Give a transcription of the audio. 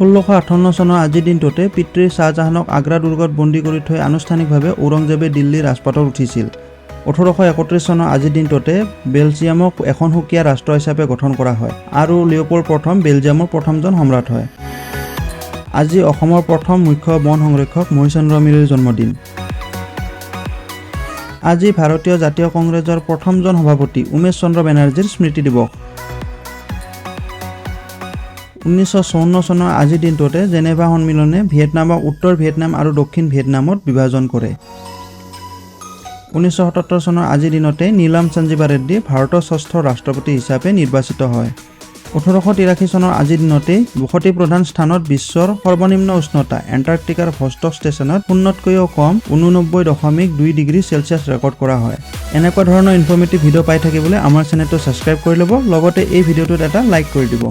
1658 চনৰ আজিৰ দিনটোতে পিতৃ শ্বাহজাহানক আগ্ৰা দুৰ্গত বন্দী কৰি থৈ আনুষ্ঠানিকভাৱে ঔৰংজেবে দিল্লীৰ ৰাজপাটত উঠিছিল। 1831 চনৰ আজিৰ দিনটোতে বেলজিয়ামক এখন সুকীয়া ৰাষ্ট্ৰ হিচাপে গঠন কৰা হয় আৰু লিঅ'পল প্ৰথম বেলজিয়ামৰ প্ৰথমজন সম্ৰাট হয়। আজি অসমৰ প্ৰথম মুখ্য বন সংৰক্ষক মহীচন্দ্ৰ মিলিৰ জন্মদিন। আজি ভাৰতীয় জাতীয় কংগ্ৰেছৰ প্ৰথমজন সভাপতি উমেশ চন্দ্ৰ বেনাৰ্জীৰ স্মৃতি দিৱস। 1954 চনৰ আজিৰ দিনটোতে জেনেভা সন্মিলনে ভিয়েটনামক উত্তৰ ভিয়েটনাম আৰু দক্ষিণ ভিয়েটনামত বিভাজন কৰে। 1977 চনৰ আজিৰ দিনতে নীলম সঞ্জীৱা ৰেড্ডী ভাৰতৰ ষষ্ঠ ৰাষ্ট্ৰপতি হিচাপে নিৰ্বাচিত হয়। 1883 চনৰ আজিৰ দিনতেই বসতি প্ৰধান স্থানত বিশ্বৰ সৰ্বনিম্ন উষ্ণতা এণ্টাৰ্কটিকাৰ ভষ্টক ষ্টেচনত শূন্যতকৈও কম 89.2 ডিগ্ৰী চেলছিয়াছ ৰেকৰ্ড কৰা হয়। এনেকুৱা ধৰণৰ ইনফৰ্মেটিভ ভিডিঅ' পাই থাকিবলৈ আমাৰ চেনেলটো ছাবস্ক্ৰাইব কৰি ল'ব, লগতে এই ভিডিঅ'টোত এটা লাইক কৰি দিব।